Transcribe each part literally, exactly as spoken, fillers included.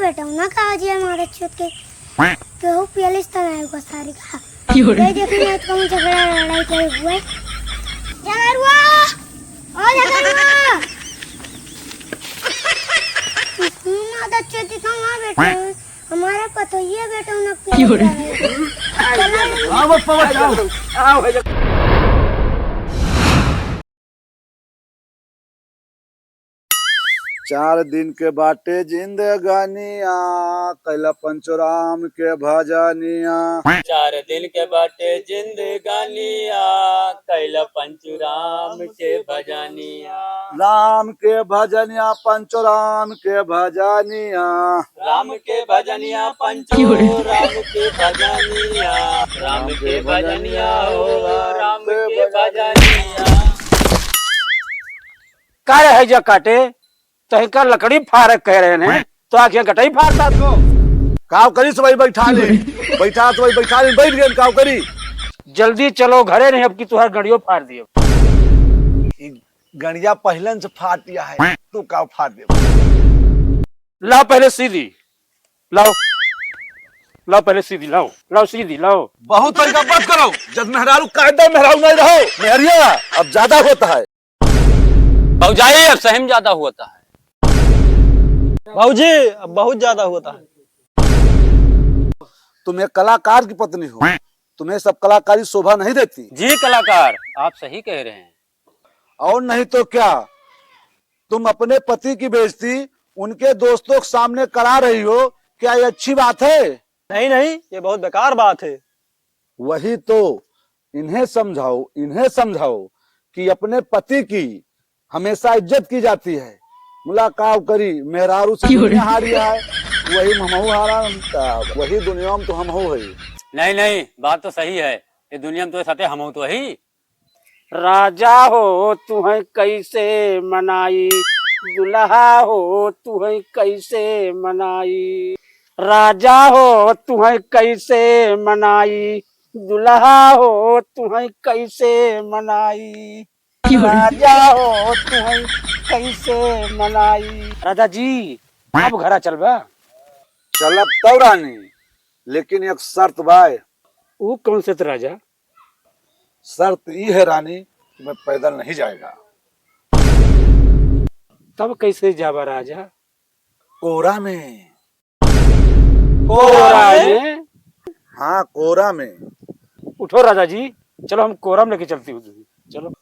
बेटा, ना कहा जी हमारे चोट के। केहू पियलिस त ना एगो सारी का। क्यों रे? गई देखी ना, तो कहूँ झगड़ा लड़ाई करे हुए। झगड़ुआ! ओ झगड़ुआ! माता चोटी कहाँ बेटा? हमारा पतोहिया बेटा उन्हें क्यों रे? हाँ, बप्पा, बचाओ। आओ, भैया। चार दिन के बाटे जिंदगानिया, कैला पंचो राम के भजनिया। चार दिन के बाटे जिंदगानिया, कैला पंचो राम के भजनिया। राम के भजनिया, पंचो राम के भजनिया। राम के भजनिया पंचो, क्यों रे? राम के भजनिया, राम के भजनिया हो, राम के भजनिया। का रे हैजा काटे, तहिका लकड़ी फारक कह रहे हैं, तो आखियाँ गटई फार साथ को। काव करी सबई बैठा ले, बैठा सबई बैठा ले, बैठ गए काव करी। जल्दी चलो घरे, नहीं अब की तुहार गड़ियो फार दियो। ई गड़िया पहलन से फाटिया है, तू काव फार दे। लाओ पहले सीधी, लाओ, लाओ पहले सीधी, लाओ, लाओ सीधी, लाओ। बहुत तरीका मत करो, जब मेहरारू कायदा मेहरारू नहीं रहो, मेहरिया अब ज्यादा होता है। भौजाई, अब सही में ज्यादा होता है। भौजी, अब बहुत ज्यादा होता है। तुम एक कलाकार की पत्नी हो, तुम्हें सब कलाकारी शोभा नहीं देती। जी कलाकार, आप सही कह रहे हैं। और नहीं तो क्या, तुम अपने पति की बेइज्जती उनके दोस्तों के सामने करा रही हो, क्या ये अच्छी बात है? नहीं, नहीं, ये बहुत बेकार बात है। वही तो, इन्हें समझाओ, इन्हें समझाओ कि अपने पति की हमेशा इज्जत की जाती है। मुलाकात करी, मेहरारू से क्यों रे? दुनिया हारी है, वही में हमहू हारा, वही दुनिया में तो हमहू है। नहीं, नहीं, बात तो सही है, ये दुनिया में तो साथे हमहू तो ही। राजा हो तुहैं कैसे मनाई, दुल्हा हो तुहैं कैसे मनाई, राजा हो तुहैं कैसे मनाई, दुल्हा हो तुहैं कैसे मनाई, राजा हो तुहैं कैसे मनाई। राजा जी, अब घरा चलबा? चलब तौ रानी, लेकिन एक शर्त बाय। ऊ कौन शर्त राजा? शर्त ई है रानी कि मैं पैदल नहीं जाएगा। तब कैसे जाबा राजा? कोरा में। कोरा में? हाँ, कोरा में। उठो राजा जी, चलो हम कोरा में लेके चलती हूँ तुझे। चलो।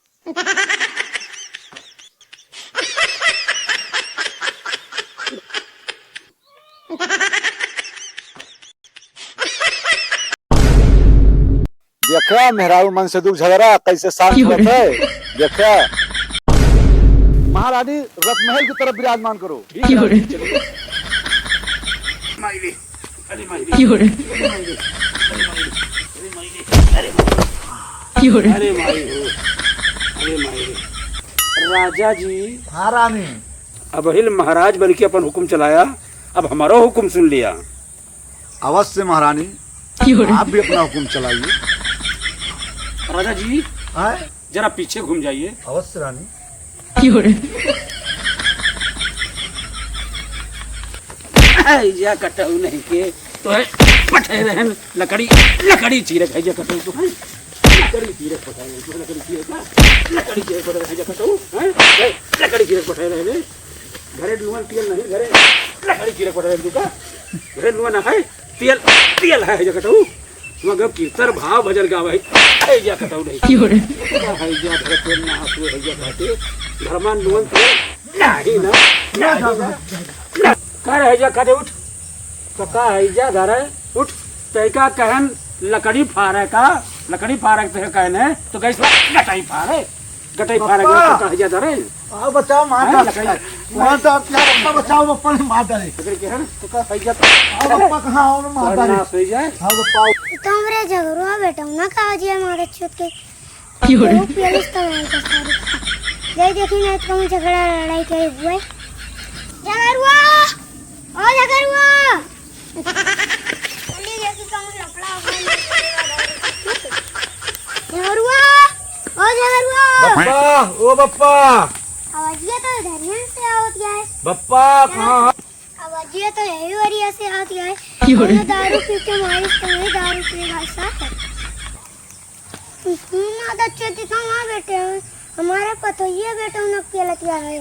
देखा मेहरारू मन से दुख झगड़ा कैसे शांत होत है। देखा महारानी रतमहल की तरफ विराजमान करो। ठीक है, चलिए। माई रे, अरे माई रे, अरे माई रे, अरे माई रे, अरे माई रे, अरे माई रे। अरे माई हो, अरे माई रे। राजा जी। हाँ रानी। अबहिल महाराज बन के अपन हुकुम चलाया, अब हमारो हुकुम सुन लिया। अवश्य महारानी, आप भी अपना हुकुम चलाइए। राजा जी, हाँ? जरा पीछे घूम जाइए। अवश्य रानी। हैजा कटऊ नहीं के, तो है पठे रहन लकड़ी, लकड़ी चीरक हैजा कटऊ तो है। लकड़ी चीरक पठाए रहे, लकड़ी चीरक का? लकड़ी चीरक पठाए रहे, जा कटऊ, हैं? ए, लकड़ी चीरक पठाए रहे रे। घरे नुआ तेल नहीं, घरे लकड़ी चीरक पठाए रहे तू का? घरे नुआ ना खाए, तेल, तेल है, जा कटऊ। मगर कीर्तन भाव भजन गावे है, ए, जा कटऊ नहीं। क्यों रे? का है, जा घरे तेल ना आसू है, जा कहते, घरमा नुआ तेल नहीं ना, नहीं ना, ना। का रहे, जा कहते उठ। तो का है, जा घरे उठ। तैका कहन लकड़ी फारे का, लकड़ी फारे के तैका कहन है, तो गैस गटाई फारे, गटाई फारे के बप्पा! तो कह जा डरे। आओ बचाओ, मार हैं, डाले। लकड़ी? मार डाल, क्या बप्पा बचाओ, बप्पा ने मार डाले। लकड़ी के है ना, तो का है जा? आओ बप्पा, कहाँ आओ ना, मार डाले। नाश हो जाए। हाँ बप्पा। तो हमरे झगड़ुआ बेटा ना कहा जी हमारे छूत के। क्यों रे? वो पियलिस तो नहीं कर सारी। जय देखी ना तो हम झगड़ा लड़ाई करे हुए। झगड़ुआ! ओ झगड़ुआ! चलिए देखी कौन लफड़ा हो गया। झगड़ुआ! ओ झगड़ुआ! बप्पा, ओ बप्पा! आवाजिया तो इधर ही से आवत है। बप्पा, कहाँ है? ये तो यही वरिया से आती है। क्यों रे? हमने दारू पी के मारी, तो वही दारू पी भाई साहब। हम्म, आदत चोटी तो वहाँ बैठे हैं। हमारा पतोहिया बेटा उन्हें के लतिया है।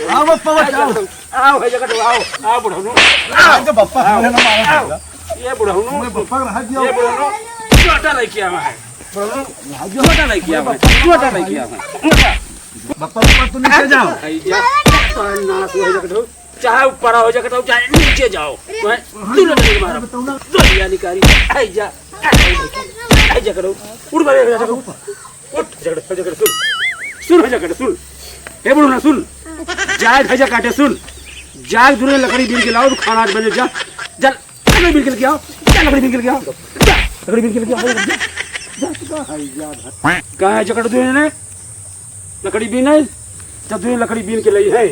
आओ बप्पा, आओ। आओ, है जगह आओ, आओ बुढ़ऊ। आज बप्पा आओ, हमने ना मारा आओ। भैया। ये बुढ़ऊ, मैं बप्पा रहा दिया। ये बुढ़ऊ, छोटा लड़की आवा है। बुढ़ऊ, छोटा लड़की आवा है। छोटा लड़की आवा है। छोटा। बप्पा, बप्पा, तू नीचे जाओ। आई जा, नाश हो जगह। चाहे ऊपर आओ जगह, चाहे नीचे जाओ। अरे, तुम्हें तू लोग नहीं मारा। बताओ ना। दो यानी कारी। आई जा। आई जा करो। उठ बड़े, उठ, उठ, उठ, जगह, जगह, सुन। सुन, जगह, सुन। हे बुढ़ऊ ना, सुन। जाए भैया काटे, सुन। जाए दूर लकड़ी बीन के लाओ, तो खाना आज बने, जा। जा, लकड़ी बीन के लेके आओ। जा, लकड़ी बीन के लेके आओ। जा, लकड़ी बीन के लेके आओ। जा, जा, जा। कहाँ है जगह दूर ने? लकड़ी बीन है? जब दूर लकड़ी बीन के लाई है,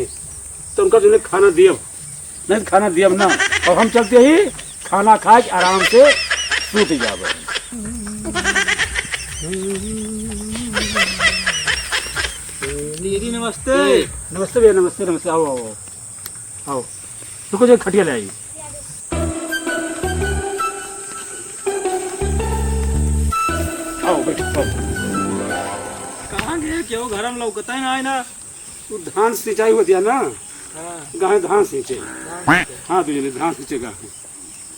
तो उनका दूर खाना दियो। नहीं तो खाना दियब ना। और हम चलते ही खाना खाए के आराम से सूत जाबे। दीदी नमस्ते। ए, नमस्ते भैया, नमस्ते, नमस्ते। आओ, आओ, आओ। रुको, जो खटिया ले आई। आओ, बैठो, आओ। कहाँ गए? क्यों घर में लौकता ही ना है ना? तू धान सिंचाई होतिया ना? हाँ। गाय धान सींचे। धान सींचे। हाँ, तू जने धान सींचे गाय।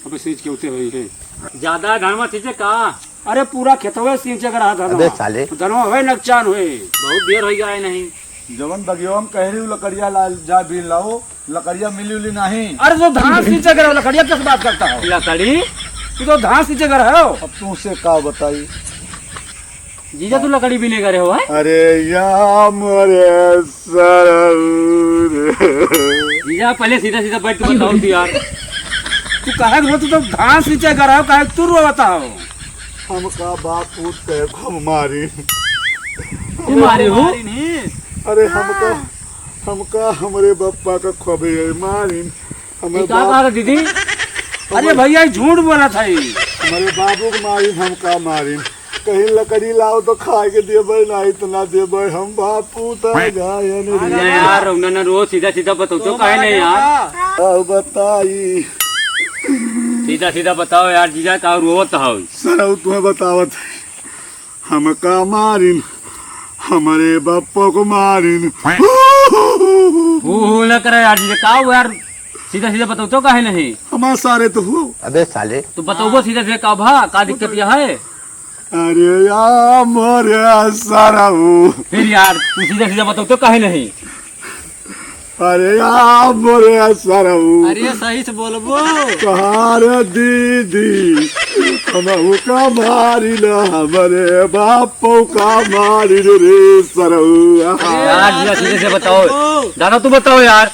अबे सींच के उते होई है। ज्यादा धान मत सींचे का? अरे पूरा खेतवे सींचे का रहा धान। अबे साले। धान होए नकसान होए। बहुत देर हो गया है नहीं। जवन बगिया में कह रही हूँ लकड़िया ला, जा बीन लाओ, लकड़िया मिली उली नहीं। अरे तो धान सींचे का रहा, लकड़िया किस बात करता हो? लकड़ी? तू तो धान सींचे का रहा हो। अब तुमसे का बताई? जीजा, तू लकड़ी बीने करे हो, हैं? अरे या मोरे सरऊ रे। जीजा, पहले सीधा सीधा बैठ के बताओ तू यार। तू काहे रो, तू तो धान सींचे करे हो, काहे तू रोवता हो? हमका बाप पूत कहे हम मारी। तू मारी हो? अरे हमका, हमका हमरे बप्पा का खूबे मारिन। हमारे ये का बाप कहा था दीदी? अरे भैया, ये झूठ बोला था ये। हमारे बाबू को मारिन, हम का मारिन? कहीं लकड़ी लाओ तो खाए के देबे, ना इतना देबे, हम बाप पूत है, गायन रे। अरे यार, उन्होंने रोज सीधा सीधा बताओ तो काहे नहीं यार? का बताई? सीधा सीधा बताओ यार, जीजा का रोवत हो? सरऊ तुम्हें बतावत है। हमका मारिन, हमरे बप्पो को मारिन। हू, हू, ना करे यार, ये का हो यार? सीधा सीधा बताओ तो काहे नहीं? हमार सारे तो हो। अबे साले। तो बताओ सीधा सीधा का भा, का दिक्कत यह है? अरे यार, मोरे सरऊ। फिर यार, तू सीधा सीधा बताओ तो काहे नहीं? अरे यार, मोरे सरऊ। अरे सही से बोलबो। तोहार दीदी, हमहू का मारिन, हमरे बापो का मारिन रे सरऊ। यार, जीजा, सीधे से बताओ। दादा, तू बताओ यार।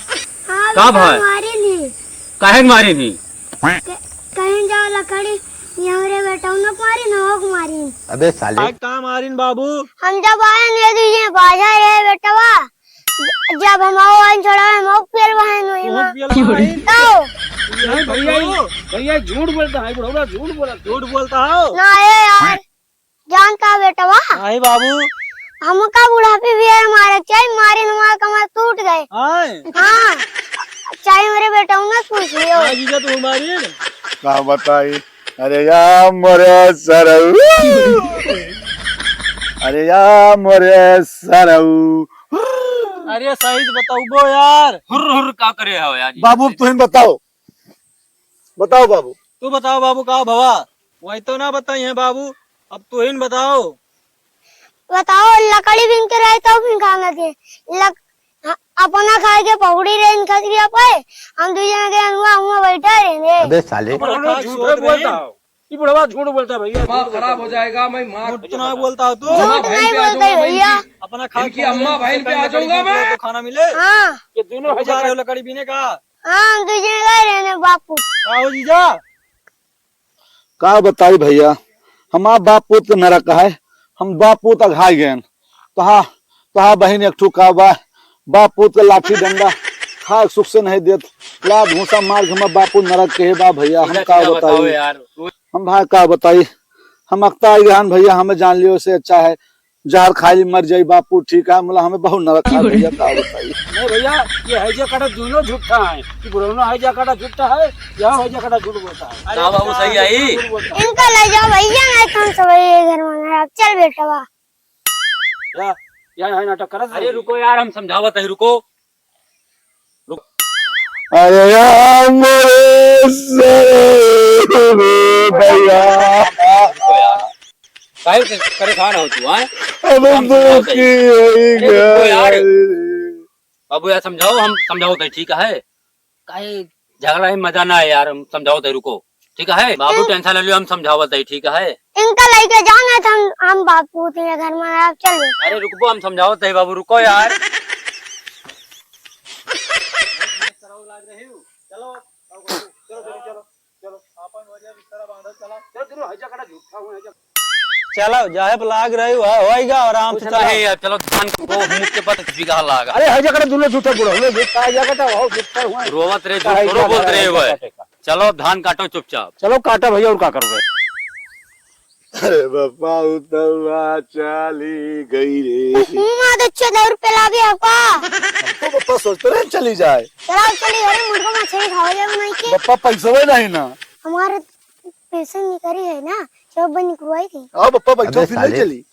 हाँ, का भाई? मारिन ही। काहे के मारिन ही? क-, कहीं जाओ लकड़ी, ये हमरे बेटवा न मारिन, ओक मारिन। अबे साले। का मारिन बाबू? हम जब आए ने दीजिए बाजा रे बेटवा, ज-, जब हम आओ आइन छोड़ा हम आओ पेल बहन हुई माँ। तो नहीं भैया, ये, भैया झूठ बोलता है, बुढ़ौरा झूठ बोला। झूठ बोलता हो? ना, ए यार, जानता बेटवा? नहीं बाबू। हमका बुढ़ापे भी है मारे, चाहे मारे हमारा कमर टूट गए। हाँ। हाँ, चाहे मेरे बेटवा ना पूछ लियो। हाँ, जीजा, तू मारी। का बताई? अरे या मोरे सरऊ। अरे या मोरे सरऊ। अरे सही से बताउबो यार। हुर्र हुर्र का करे हो यार? बाबू तुहिन बताओ, बताओ बाबू। तू बताओ बाबू का भवा? वही तो ना बताई है बाबू, अब तुहिन बताओ। बताओ लकड़ी बीन के रहे तो फिर खाना के लक-, हाँ, अपना खाए के पकौड़ी रहे इन खजरिया पे, हम दू जने के हुआ, हुआ बैठा रहे। अबे साले। अपना खाए के झूठ बोलता हो। ये बुढ़वा झूठ बोलता है भैया, दिमाग खराब हो जाएगा, मैं मार झूठ तो ना बोलता हो तू। झूठ नहीं बोलते भैया। अपना खाए इनकी अम्मा बहन पे आ जाऊंगा मैं। तो खाना मिले। हाँ। ये दोनों है जा रहे हो लकड़ी बीने का? हाँ, हम दू जने गए रहे बापू। का हो जीजा? का बताई भैया, हमार बाप पूत के नरक है, हम बाप पूत अघाई गएन। तहा, तहा बहिन एक ठो का बा, बाप पूत के लाठी डंडा खाए सुख से नहीं देत, लात घूसा मार के हमार बाप पूत नरक के बा भैया, हम का बताई यार। हम भाई का बताई, हम अकताई गहन भैया, हमें जान लियो से अच्छा है। जहर खाई मर जाई बापू, ठीक है? मुला हमें बहुत नरक खा भैया, का बताई? नहीं भैया, ये हैजा काटा दोनों झूठा है, कि बुढ़ौना हैजा काटा झूठा है, यहाँ हैजा काटा झूठ बोलता है। का बाबू, सही आई? झूठ बोलता है। इनका ले जाओ भैया, नहीं तो हम सब ये घर में हैं। अब चल बेटवा। या, या, यहाँ नाटक करत अरे रहो। रुको यार, हम समझावत है, रुको। अरे यार, मेरे सर भैया। रुको यार। काहे के परेशान हो तू, हाँ? अब हम समझावत है। दुखी होई अरे रुको यार। गया। बाबू यार, समझाओ, हम समझावत है, ठीक है? काहे झगड़ा है, मजा ना है यार, हम समझावत है, रुको। ठीक है बाबू, इन- टेंशन ना लियो, हम समझावत है, ठीक है? इनका लेके जाओ, नहीं तो हम, हम बापू के घर में आप चल। अरे रुकबो, हम समझावत है बाबू, रुको यार। चलो, चलो, चलो, चलो, चलो, अपन वजह बिस्तरा बांधो, चलो। चलो, दोनों हैजा काटा झूठा हुआ है, चलो। चलो, जाहे पे लाग रही हुआ, होएगा आराम से, कुछ चलो। नहीं यार, चलो धान को मुख के पत्त बीघा लागा। अरे, हैजा काटा दोनों झूठा बुढ़ा, हम लोग झूठ कहा हैजा काटा, वो झूठा हुआ है। रोवत रहे, झूठ कहा थोड़ो हैजा बोलत काटा, रहे हुए। हैजा काटा। चलो, धान काटो चुपचाप। चलो, काटा भैया, और का करबे? अरे बप्पा, उतवा चली गई रे। मुंह में तो चोदर पे लागे आपका। हम तो बप्पा सोचते रहे चली जाए। चलो, चली घरे, मुर्गा मछली खावा जाए बनाई के। बप्पा, पैसा भी नहीं ना। हमारे पैसे निकली है ना, जब बनी करवाई थी। आओ बप्पा, बैठो, अबे फिर ले साले। चली।